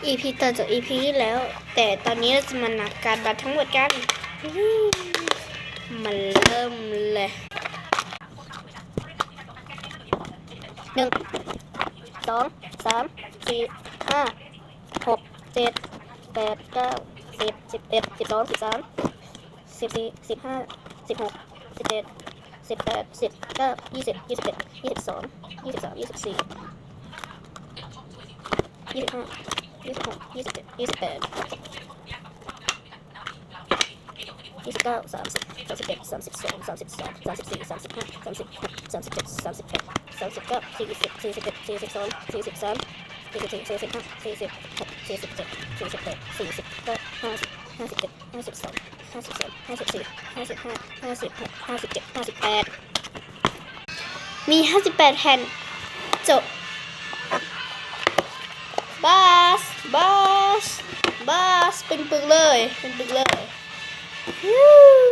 ອີພີ ຕໍ່ຈາກອີພີທີ່ແລ້ວ, ແຕ່ຕອນນີ້ເຮົາຈະມານັບການບາດທັງໝົດກັນ. ມາເລີ່ມເລີຍ. ໜຶ່ງ ສອງ ສາມ ສີ່ ຫ້າ ຫົກ ເຈັດ ແປດ ເກົ້າ ສິບ ສິບເອັດ ສິບສອງ ສິບສາມ ສິບສີ່ ສິບຫ້າ ສິບຫົກ ສິບເຈັດ ສິບແປດ ສິບເກົ້າ ຍີ່ສິບ ຍີ່ສິບເອັດ ຍີ່ສິບສອງ ຍີ່ສິບສາມ ຍີ່ສິບສີ່ ຍີ່ສິບຫ້າ ຍີ່ສິບຫົກ ຍີ່ສິບເຈັດ ຍີ່ສິບແປດ ຍີ່ສິບເກົ້າ ສາມສິບ ສາມສິບເອັດ ສາມສິບສອງ ສາມສິບສາມ ສາມສິບສີ່ ສາມສິບຫ້າ ສາມສິບຫົກ ສາມສິບເຈັດ ສາມສິບແປດ ສາມສິບເກົ້າ ສີ່ສິບ ສີ່ສິບເອັດ ສີ່ສິບສອງ ສີ່ສິບສາມ ສີ່ສິບສີ່ ສີ່ສິບຫ້າ ສີ່ສິບຫົກ ສີ່ສິບເຈັດ ສີ່ສິບແປດ ສີ່ສິບເກົ້າ ຫ້າສິບ ຫ້າສິບເອັດ ຫ້າສິບສອງ ຫ້າສິບສາມ ຫ້າສິບສີ່ ຫ້າສິບຫ້າ ຫ້າສິບຫົກ ຫ້າສິບເຈັດ ຫ້າສິບແປດ ມີຫ້າສິບແປດແຜ່ນ. ຈົບ. ບາສ ບາສ ບາສ ເປັນປຶກເລີຍ ເປັນປຶກເລີຍ.